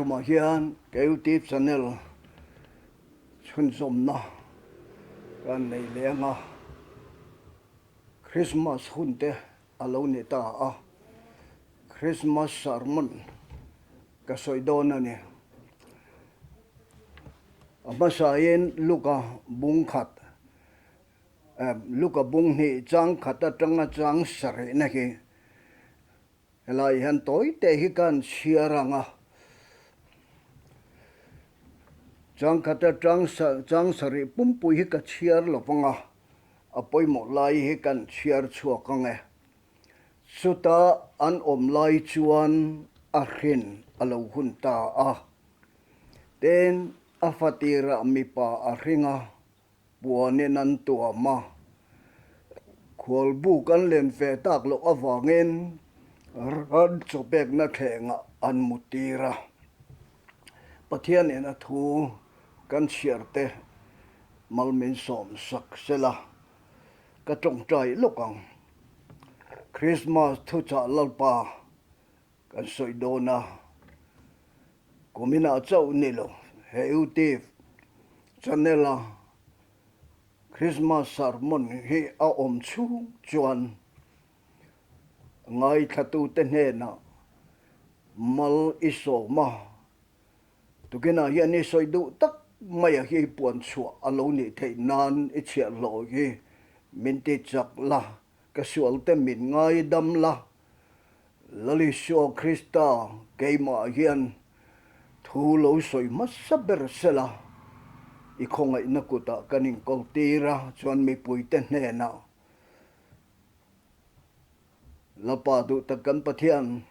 tumah hian ka YouTube channel chhunzawmna kan nei leh ang a, Christmas hun te a lo ni ta a, Christmas sermon ka sawi dawn a ni. A hmasain Luka bung khat, Luka bung hnih chang khat atanga chang sarihna hi Helai hian tawi te hi kan chhiar ang a, changkhat atang chang sarih pumpui hi ka chhiar lo vang a, a pawimawh lai hi kan chhiar chhuak ang e. Chuta an awm lai chuan a hrin a lo hun ta a, tin a fatirah mipa a hring a, Puanin an tuam a, khualbu kan len ve tak loh avangin ran chawpekna thlengah an mu tir a. Pathianin a thu kan chhiar te mal min sawm sak sela ka tawngtai lawk ang. Krismas thuchah Lalpa kan sawi dawn a, kuminah chauh ni lo, he YouTube channel a Christmas sermon hi a awm chhung chuan ngaithlatute hnenah mal i sawm a, tukinah hian i sawi duh tak mai a hi puan chhuah a lo nih theih nan i chhiahhlawh hi min ti chak la, ka sualte min ngaidam la. Lal Isua Krista keimah hian thu lo sawi hmasa ber sela, i khawngaihna kutah kan inkawl tir a, chuan mipuite hnenah, Lapa duh tak kan Pathian,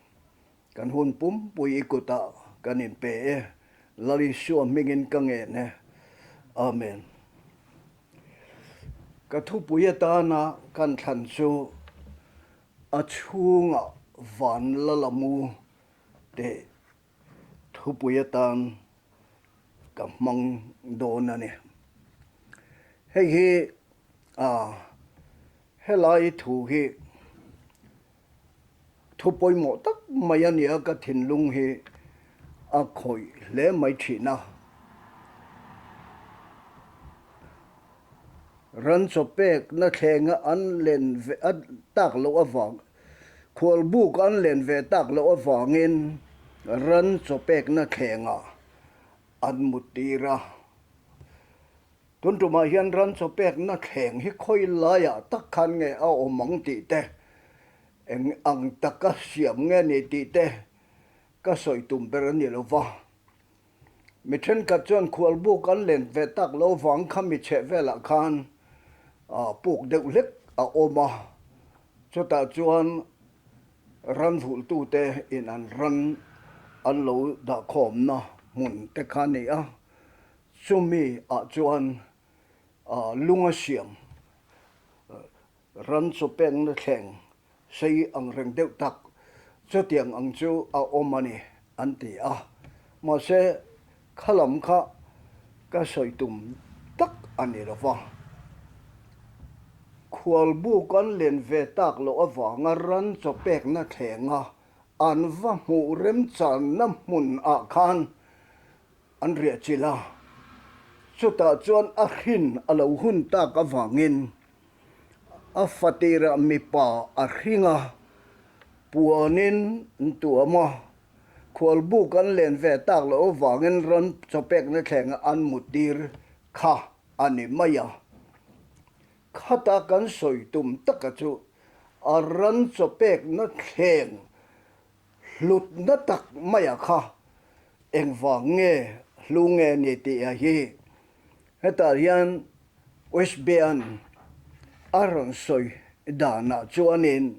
kan hun pumpui i kutah kan inpe e, Lal Isua hmingin ka ngen e. Amen. Ka thupui atana kan thlan chu A chhungah van la la mu teh thupui atan ka hmang dawn a ni. Hei hi ah helai thu hi thu pawimawh tak mai a nia ka thinlung hi a khawih hle mai thin a. Ran chaw pekna thlenga an len ve tak loh avang, khualbuk an len ve tak loh avangin ran chaw pekna thlengah an mut tir a. Tun tumah hian ran chaw pekna thleng hi khawi laiah tak khan nge a awm ang tih te, eng ang taka siam nge ni tih te ka sawi tum ber a ni lo va. Mi thenkhat chuan khualbuk an len ve tak lo vang kha mi chheh velah khan puk deuh hlek a awm a, chutah chuan ran vulhtute in an ran an lo dahkhawmna hmun te kha a ni a, chumi ah chuan lung a siam Ran chaw pekna thleng sei ang reng deuh tak chutiang ang chu a awm a ni an ti a. Mahse, kha lam kha ka sawi tum tak a ni lo va. Khualbu kan len ve tak loh avanga ran chaw pekna thlenga an va hmuh remchanna hmunah khan An riah chilh a, chutah chuan a hrin a lo hun tak avangin a fatirah mipa a hring a, puanin an tuam a, khualbuk an len ve tak loh avangin ran chawpekna thlenga an muttir kha a ni mai a. Khata kan sawi tum taka chu a ran chawpekna thleng Hlutna tak maia kha engvang nge hlu nge ni tih a hi hetah hian Westbean a rawn sawi danah chuanin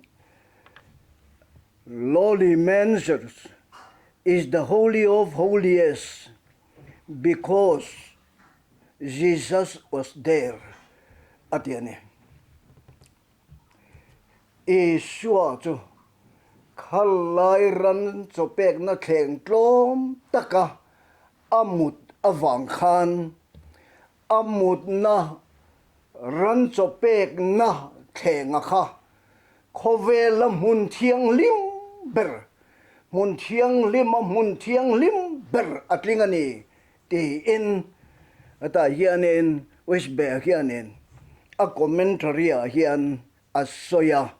Lowly Mangers is the holy of holiest because Jesus was there a ti a ni. Isua chu khallai ran chaw pekna thleng tlawm taka a mut avang khan a mutna ran chaw pekna thlenga kha khawvela hmun thianghlim ber, hmun thianghlima hmun thianghlim ber a tling a ni tiin hetah hianin Wishbe hianin a commentary ah hian a sawi a,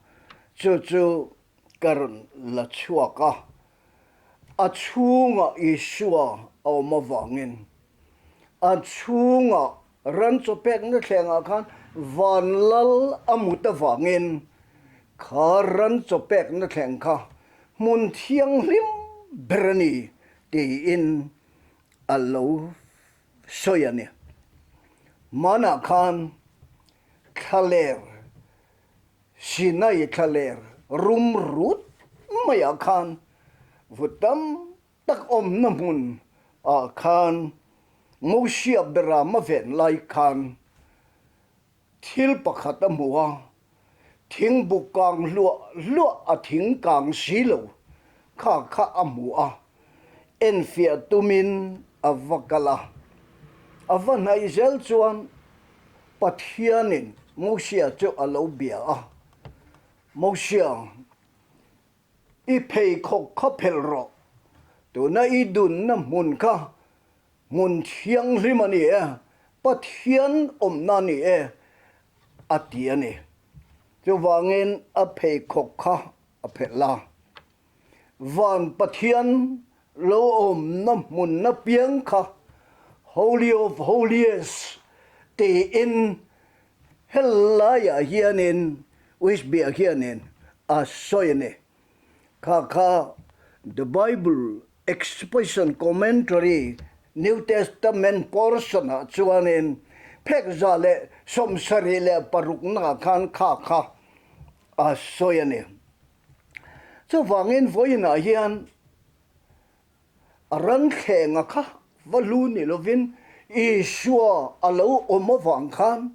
chu chu ka rawn la chhuak a, a chhungah Isua a awm avangin a chhungah ran chaw pekna thlengah khan van lal a mut avangin kha ran chaw pekna thleng kha hmun thianghlim ber a ni tiin a lo sawi a ni. Hmanah khan thlaler, Sinai thlaler rum rut maiah khan vut tam tak awmna hmun ah khan Mosia beram a ven lai khan thil pakhat a hmu a, thingbuk kang hluah hluah a thing kang si lo kha kha a hmu a, enfiah tumin a va kal a. A va hnaih zel chuan Pathianin Mosia chu a lo bia a, Mosia, I pheikhawk kha phelh rawh, tuna i dunna hmun kha hmun thianghlim a ni e, Pathian awmna a ni e, a ti a ni. Chuvangin a pheikhawk kha a phelh a. Van Pathian lo awmna hmun apiang kha Holy of Holies tiin Helaiah hianin Wishbia hianin a sawi a ni. Kha kha The Bible Exposition Commentary, New Testament portion-ah chuanin phek 176 naah khan kha kha a sawi a ni. Chuvangin vawiinah hian A ranthlenga kha va lu ni lovin Isua a lo awm avang khan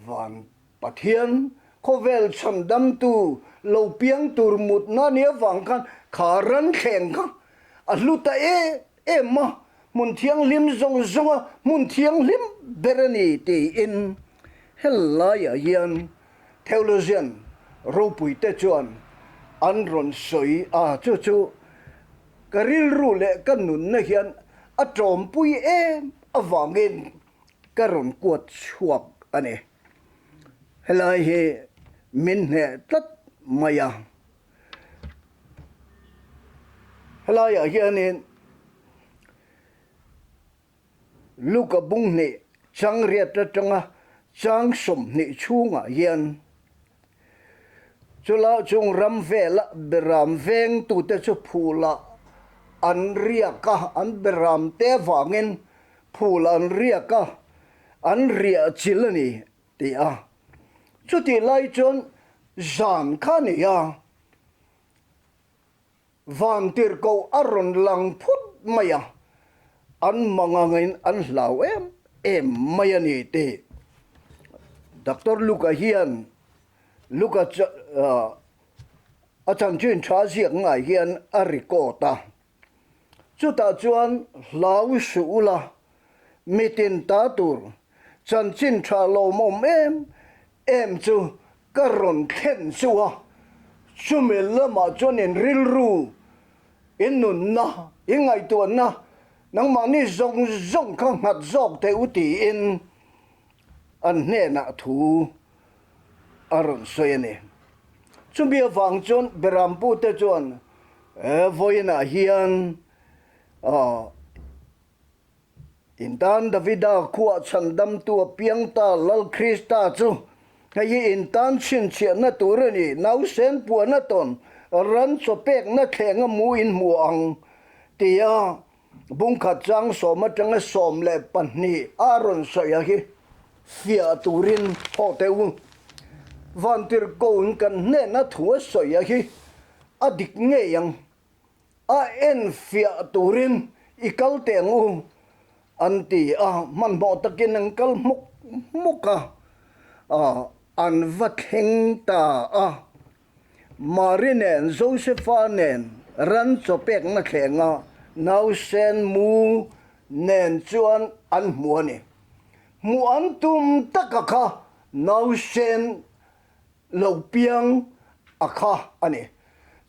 van Pathian khawvel chhandamtu lo piang tur mutna ni avang khan kha ranthleng kha a hlu ta em em a, hmun thianghlim zawng zawnga hmun thianghlim ber a ni tiin helaiah hian theologian ropuite chuan an rawn sawi a, chu chu Ka rilru leh ka nunna hian a tawmpui em avangin ka rawn kuat chhuak a ni. Helai hi min hneh tlat mai a. Helaiah hianin Luka bung hnih chang riat atanga chang 20 chhungah hian chula chung ram vela beram vengtute chu phulah an riak a, an beram te avangin phul an riak a, an riah chil a ni ti a. Chutih lai chuan zan kha a ni a. Vantirhkoh a rawn lang phut mai a, an mangangin an hlau em em mai a ni tih Doctor Luka hian Luka a chanchin tha ziak ngai hian a record a. Chutah chuan hlau suh ula, mitin ta tur chanchin tha lawmawm em em chu ka rawn thlen chu a, chumi lamah chuan in rilru, in nunna, in ngaihtuahna nangmahni zawng zawng kha nghat zawk teh u tiin an hnenah thu a rawn sawi a ni. Chumi avang chuan Berampute chuan he vawiinah hian In tan Davida khuah chhandamtu a piang ta Lal Krista chu hei hi in tan chhinchhiahna tur a ni, nausen puana tawn ran chaw pekna thlenga mu in hmu ang tia bungkhat chang sawm atanga 12 a rawn sawi a hi fiah turin haw teh u. Vantirhkoin kan hnena thu a sawi a hi a dik ngei ang. A en fiah turin i kal teh ang u, an ti a, hmanhmawh takin an kal hmuk hmuk a, an va thleng ta a. Mari nen Josefa nen ran chaw pekna thlenga nausen mu nen chuan an hmu a ni. Hmuh an tum taka kha nausen Lo piang a kha a ni.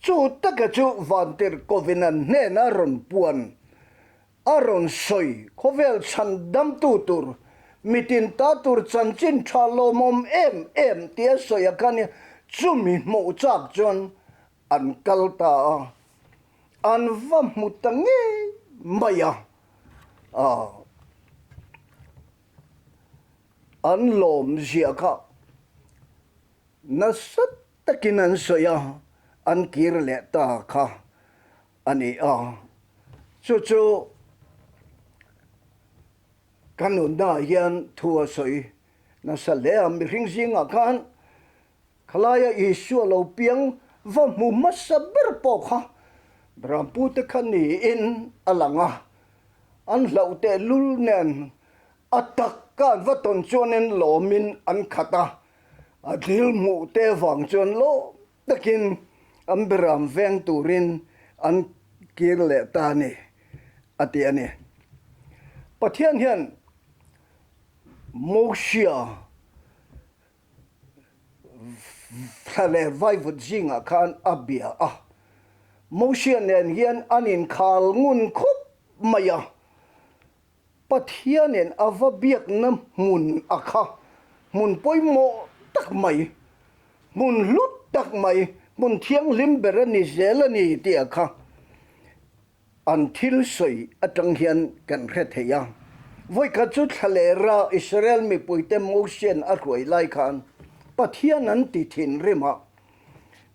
Chu taka chu Vantirhkovinan hnena rawn puan. A rawn sawi khawvel chhan damtu tur, mitin ta tur chanchin tha lawmawm em em tia sawi a khan chumi hmuh chak chuan an kal ta a, an va hmu ta ngei mai a, an lawm ziah kha nasa takin an sawi a, an kir leh ta kha a ni a, chu chu ka nunnaah hian thu a sawi nasa hle a, mihring zingah khan khalaia Isua lo piang va hmu hmasa ber pawh kha Rampute kha niin a lang a, an hlauh tehlul nen a tak ka an va tawn chuanin lawmin an khat a, a thil hmuh te vang chuan lawm takin an beram veng turin an kir leh ta a ni, a ti a ni. Pathian hian Mosia thla leh vaivut zingah khan a bia a. Mosia nen hian an inkhal ngun khawp mai a. Pathianin a va biakna hmun a kha, hmun pawimawh tak mai, hmun hlut tak mai, hmun thianghlim ber a ni zel a ni tih a kha an thil sawi atang hian kan hre thei a. Vawikhat chu thlalera Israel mipuite Mosian a hruai lai khan Pathian an ti thinrim a,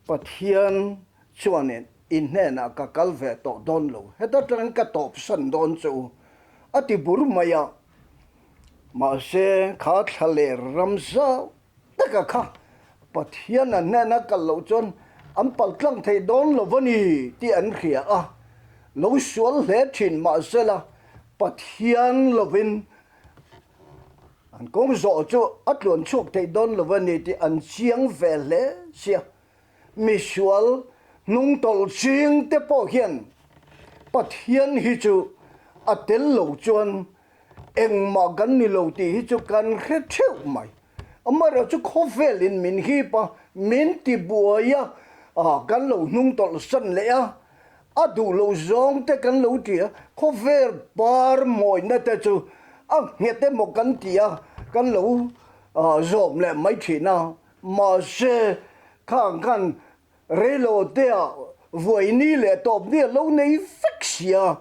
Pathian chuanin I hnenah ka kal ve tawh dawn lo, heta tangin ka tawpsan dawn che u, a ti bur mai a. Mahse, kha thlaler ram zau taka kha Pathian an hnena kal loh chuan an paltlang thei dawn lo a ni tih an hria a. Lo sual hle thin mahsela Pathian lovin an kawng zawh chu a tluan chhuak thei dawn lo a ni tih an chiang ve hle sia. Misual hnungtawlh ching te pawh hian Pathian hi chu a tel lo chuan engmah kan ni lo tih hi chu kan hre theuh mai. Amaherawh chu khawvelin min hip a, min ti buai a, kan lo hnungtawlh san leh a, a duh lo zawng te kan lo ti a, khawvel par mawina te chu a nghet emaw kan ti a, kan lo zawm leh mai thin a. Mahse, khang khan reilotea vuaini leh tawpni a lo nei vek si a,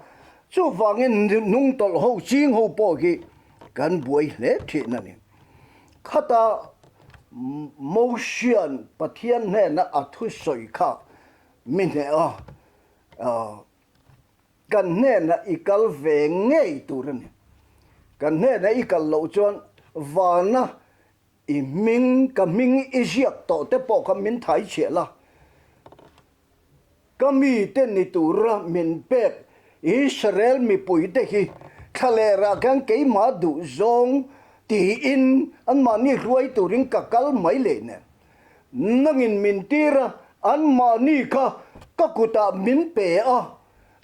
chuvangin hnungtawlh ho ching ho pawh hi kan buai hle thin a ni. Khata Mosian Pathian hnena a thusawi kha mi hneh a, kan hnenah i kal ve ngei tur a ni. Kan hnenah i kal loh chuan vana I hming, ka hming i ziak tawh te pawh kha min thai chhiah la. Ka mite ni tura min pek Israel mipuite hi thlalerah khan keimah duh zawng tiin anmahni hruai turin ka kal mai leh nen. Nangin min tir a, anmahni kha ka kutah min pe a,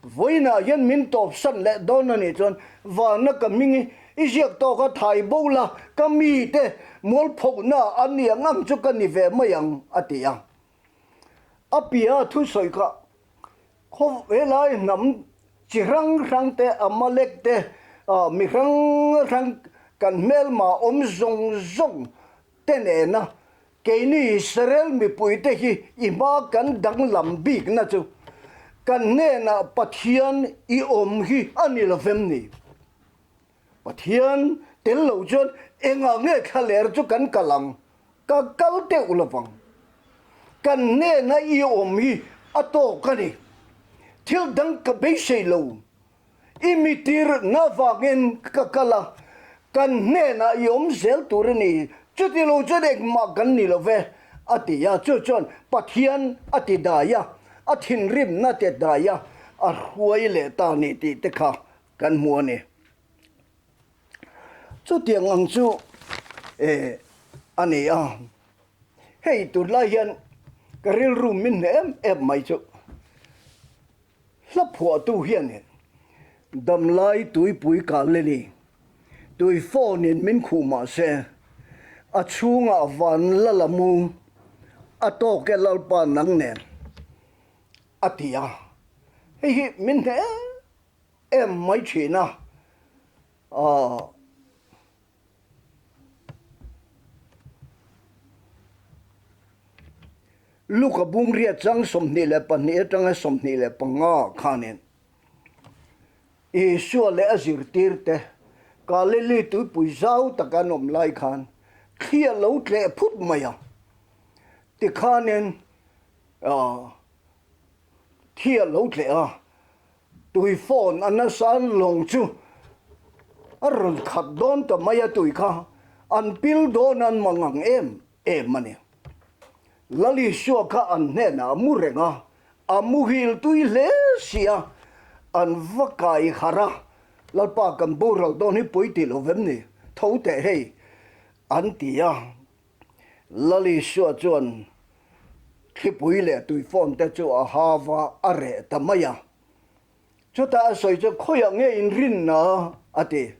Vawiinah hian min tawpsan leh dawn a nih chuan vana ka hming i i ziak tawk a thai bo la, ka mite mualphohna a ni ang ang chu ka ni ve mai ang, a ti a. A pia thusawi kha khaw helai hnam chi hrang hrang te, Amalek te, mi hrang hrang kan hmelma awm zawng zawng te nena Keini Israel mipuite hi i hma kan danglam bikna chu kan hnenah Pathian i awm hi a ni lo vem ni? Pathian tel lo chuan engah nge thlaler chu kan kal ang? Ka kal deuh lo vang. Kan hnena i awm hi a tawk a ni. Thil dang ka beisei lo. I mi tirhna vangin ka kal a, kan hnenah i awm zel tur a ni, chuti lo chuan engmah kan ni lo ve, a ti a. Chu chuan Pathian a ti dai a, a thinrimna te dai a, a hruai leh ta a ni tih te kha kan hmu a ni. Chutiang ang chu a ni a, hei tunlai hian ka rilru min hneh em em mai chu. Hla phuahtu hianin damlai tuipui Kaleli tui phone in min khuh mah se, a chhungah van la la mu a tawk e Lalpa nang nen a ti a, hei hi min hneh em. em mai thin a. Luka bungriat chang 22 atanga 25 khanin Isua leh a zirtirte Galili tuipui zau taka an awm lai khan thli a lo tleh phut mai a. Tikhanin thi a lo tleh a, tui phone a nasa lawng chu a rawn khat dawn ta mai a, tui kha an pil dawn an mang ang em em a ni. Lal Isua kha an hnenah a mu reng a, a muhil tui hle si a, an va kai harh a, Lalpa kan boral dawn hi pawi tih lo vem ni, tho teh hei, an ti a. Lal Isua chuan thlipui leh tuifawn te chu a hau a, a reh ta mai a. Chutah a sawi chu khawiah nge in rinna a ti.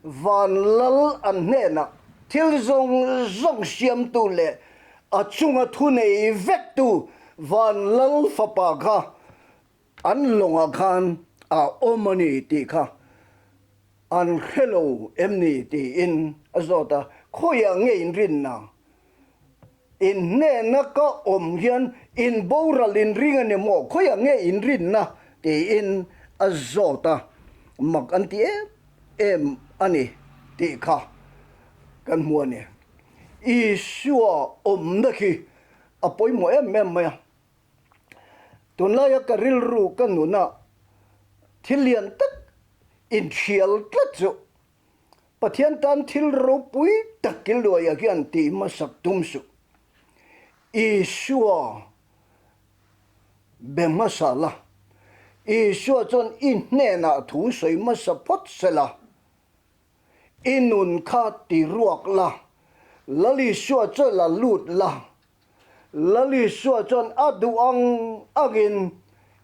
Van lal an hnenah thil zawng zawng siamtu leh a chunga thunei vektu van lal fapa kha an lawngah khan a awm a ni tih kha an hre lo em ni tiin a zawt a, khawiah nge in rinna? In hnena ka awm hian in boral in ring a ni maw? Khawiah nge in rinna? tiin a zawt a, mak an ti em em a ni tih kha kan hmu a ni. Isua awmna khi a pawimawh em em mai a. Tunlaia ka rilru ka nuna thil lian tak inthial tlat chu Pathian tan thil ropui tak killuaia hian tih hmasak tum suh. Isua be hmasa la. Isua chuan i hnenah thu sawi hmasa phawt se la. I nun kha ti ruak la. Lal Isua chuan la lut la. Lal Isua chuan a duh ang angin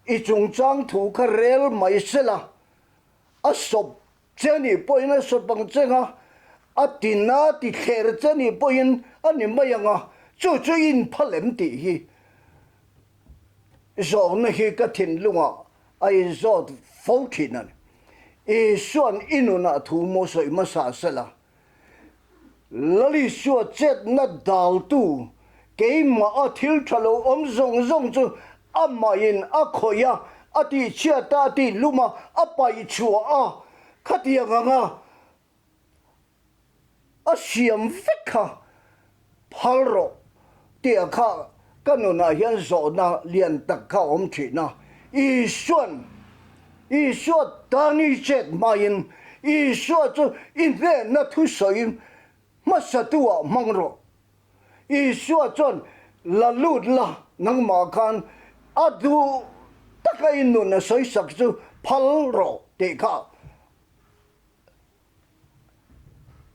i chungchang thu kha rel mai se la. A sawp Che nih pawhin a sawp ang cheng a, a tin a ti thler che nih pawhin a ni mai ang a, chu chu i inphal em tih hi zawhna hi ka thinlungah a inzawt fo thin a ni. Isua'n i nunah thu maw sawi hmasa sela, Lal Isua chetna daltu keimah a thil tha lo awm zawng zawng chu amahin a khawih a, a tihchhiat a, a tihlum a, a paih chhuah a, khatiang anga a siam vek kha phal rawh tih a kha ka nunah hian zawhna lian tak kha a awm thin a. Isua'n Isua tan i chet hmain Isua chu i hnenna thusawi hmasatu-ah hmang rawh. Isua chuan la lut la, nangmah khan a duh taka i nun a sawisak chu phal rawh tih kha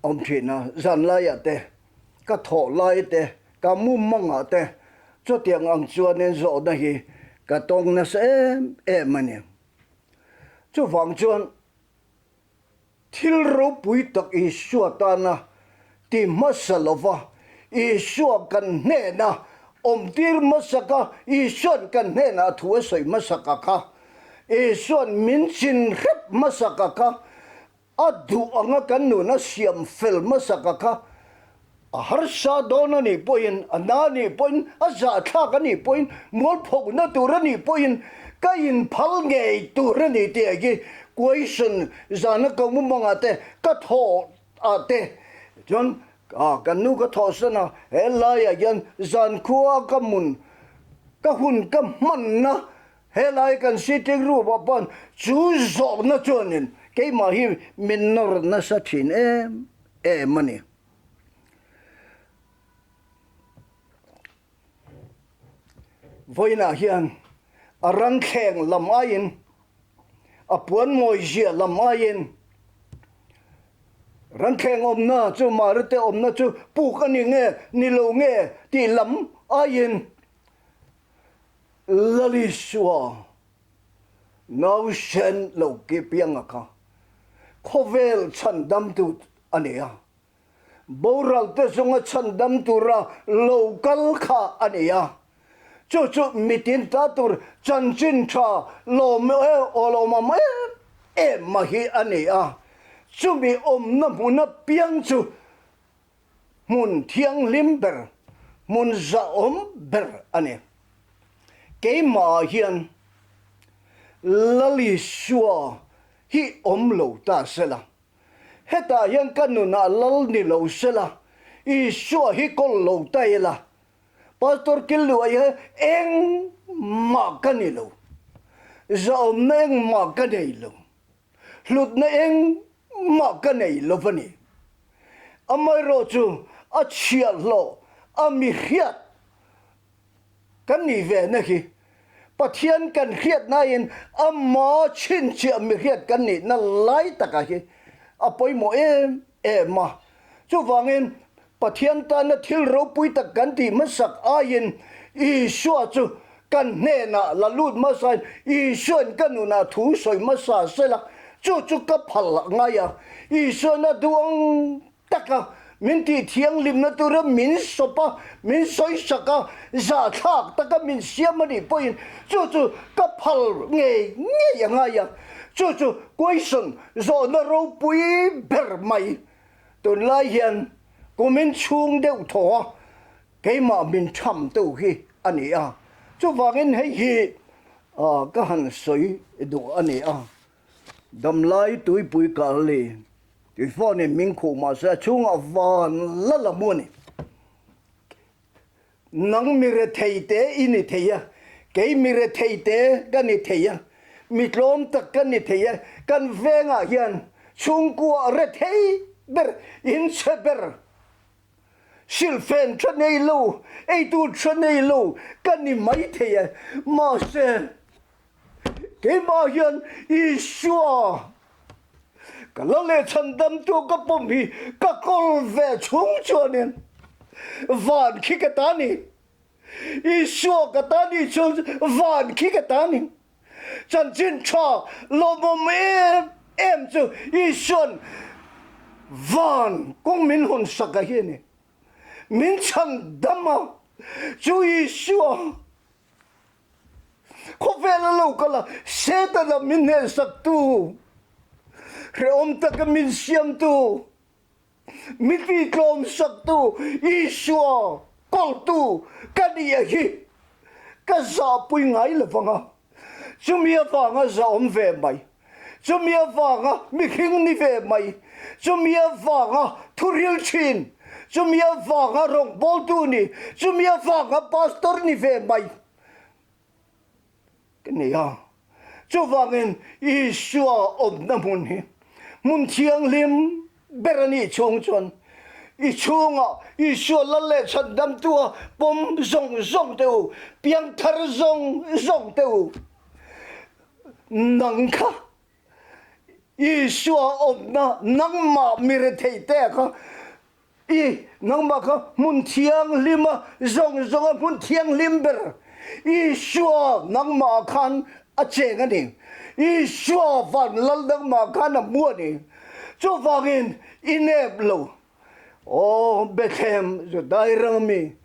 awm thin a, zan laiah te, ka thawh lai te, ka mumangah te chutiang ang chuanin zawhna hi ka tawng nasa em em a ni. Chuvang chuan thil ropui tak Isua tana ti hmasa lova Isua kan hnena awmtir hmasak a, Isua'n kan hnenah thu a sawi hmasak a kha, Isua'n min chin hrep hmasak a kha, a duh anga kan nun a siam fel hmasak a kha, a harsa dawn a nih pawhin, a na a nih pawhin, a zahthlak a nih pawhin, mualphawkna tur a nih pawhin ka inphal ngei tur a ni tih hi question zana ka mumangah te ka thawh ah te chuan kan nu ka thawhsan a, he laiah hian zankhua ka mun ka hun ka hmanna Helai kan sitting room ah pawn chu zawhna chuanin keimah hi min nawr nasa thin em em a ni. Vawiinah hian a ranthleng lam aiin, a puan mawizia lam aiin ranthleng awmna chu Marite awmna chu puk a ni nge ni lo nge tih lam aiin Lalisua nausen lo ki pianga kha khawvel chhandamtu a ni a, boralte zunga chhandam tura lo kal kha a ni a, chu chu mitin ta tur chanchin tha lawm e aw lawmawm em. em a hi a ni a, chumi awmna hmun apiang chu hmun thianghlim ber, hmun zahawm ber a ni. Keimahah hian Lal Isua hi awm lo ta sela, hetah hian ka nunah Lal ni lo sela, Isua hi kawl lo ta ila, Pastor Killuai hi engmah ka ni lo, zahawmna engmah ka nei lo, hlutna engmah ka nei lo va ni. Amaherawh chu a chhiahhlawh, a mi hriat kan nih ve na hi Pathian kan hriatnain ama chhinchhiah mi hriat kan nihna lai takah hi a pawimawh em em a. Chuvangin Pathian tana thil ropui tak kan tih hmasak aiin Isua chu kan hnenah la lut hmasain Isuain ka nunah thu sawi hmasa sela chu chu ka phal a ngai a. Isuain a duh ang taka min tih thianghlimna tura min sawp a, min sawisak a, zahthlak taka min siam a nih pawhin chu chu ka phal ngei ngei a ngai a. Chu chu question zawhna ropui ber mai. Tunlai hian kumin chhung deuh thaw a keimah min tham tu hi a ni a, chuvangin hei hi ka han sawi duh a ni a. Damlai tuipui Karli tui phone in min khuh mahse a chhungah van la la mu a ni. Nang mi rethei te i ni thei a, kei mi rethei te ka ni thei a, mi tlawm tak ka ni thei a, kan vengah hian chhungkua rethei ber, inchhe ber, silhfen tha nei lo, eitur tha nei lo ka ni mai thei a, mahse keimah hian Isua Ka la leh chhandamtu ka pawm hi ka kawl ve chhung chuanin van khi ka ta ni. Isua ka ta ni chuan van khi ka ta ni. Chanchin tha lawmawm em em chu Isua'n van kawng min hawn sak a hi a ni. Min chhandam a, chu Isua Khawvel a lo kal a, Setana min hnehsaktu, hrehawm taka min siamtu, mi tihtlawmsaktu, Isua kawltu ka nih a hi ka zahpui ngai lo vang a. Chumi avanga zahawm ve mai, chumi avanga mihring ni ve mai, chumi avanga thuril thin, chumi avanga rawngbawltu ni, chumi avanga pastor ni ve mai ka ni a. Chuvangin Isua awmna hmun hi hmun thianghlim ber a nih chhung chuan i chhungah Isua lal leh chhandamtua pawm zawng zawng teh u, piangthar zawng zawng teh u. Nang kha Isua awmna nangmah mi rethei te kha i nangmah kha hmun thianghlim a zawng zawng a hmun thianghlim ber Isua nangmah khan a cheng a ni. Isua van lal nangmah khan a hmu a ni. Chuvangin i nep lo. Aw Bethlehem Judai ram ami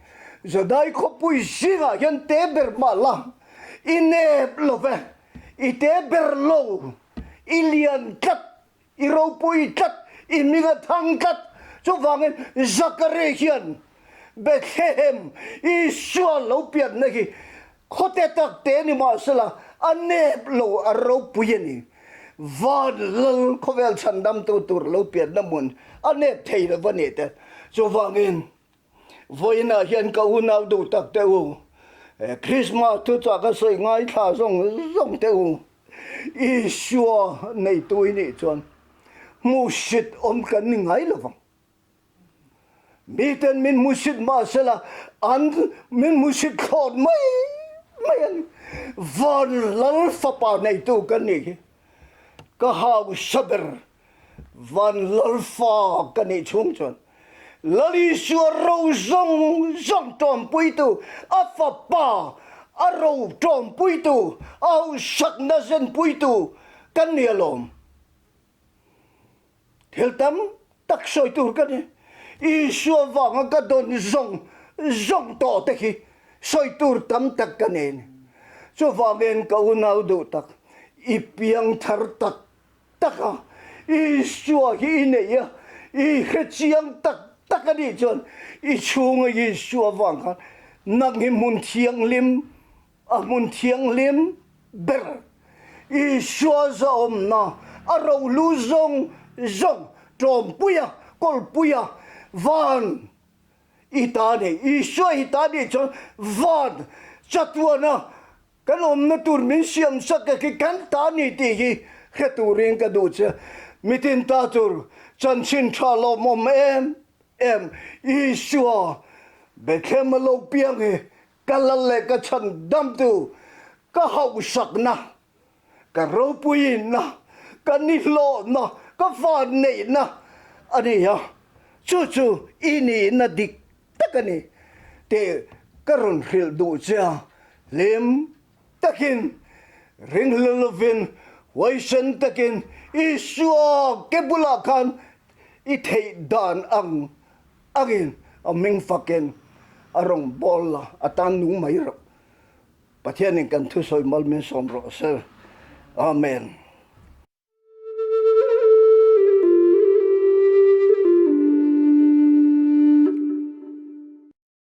Judai khawpui zingah hian te ber mah la i nep lo ve, i te ber lo, i lian tlat, i ropui tlat, i hming a thang tlat. Chuvangin Zakaria hian Bethlehem Isua lo pianna hi Khawte tak te ni mahsela a nep lo a ropui a ni. Van lal khawvel chhandamtu tur lo pianna hmun a nep thei lo va ni te. Chuvangin vawiinah hian ka unau duh tak te u, Christmas thuchah ka sawi ngaithla zawng zawng te u, Isua neitu i nih chuan hmuhsit awm kan ni ngai lo vang. Miten min hmusit mahsela an min hmusit thlawt mai mai a ni. Van lal fapa neitu ka nih hi ka hausa ber van lal fa ka nih chhung chuan Lal Isua ro zawng zawng tawmpuitu a fapa a ro tawmpuitu a hausakna zenpuitu ka ni alawm. Thil tam tak sawi tur ka ni. Isua vanga ka dawn zawng zawng tawh te khi sawi tur tam tak ka nei a ni. Chuvangin ka unau duh tak, i piang thar tak. tak a, Isua hi i nei a, i hre chiang tak tak a nih chuan i chhunga Isua vang khan nang hi hmun thianghlim, a hmun thianghlim ber Isua zahawmna a rohlu zawng zawng ṭawmpuia, kawlpuia van i ta nei. Isua i ta nih chuan van chatuana kan awmna tur min siam sak a khi kan ta ni tih hi hre turin ka duh che. Mitin ta tur chanchin ṭha lawmawm em em Isua Bethlehem a lo piang hi Ka lal leh ka chhan damtu, ka hauhsakna, ka ropuiinna, ka nihlawhna, ka vanneihna a ni a, chu chu i nihna dik tak a ni tih ka rawn hrilh duh che a, hlim takin, ringhla lovin, huaisen takin Isua ke bulah khan i theih dan ang Angin a hming fakin a rawn bawl la, a tan nung mai rawh. Pathianin kan thusawi mal min sawm rawh se. Amen.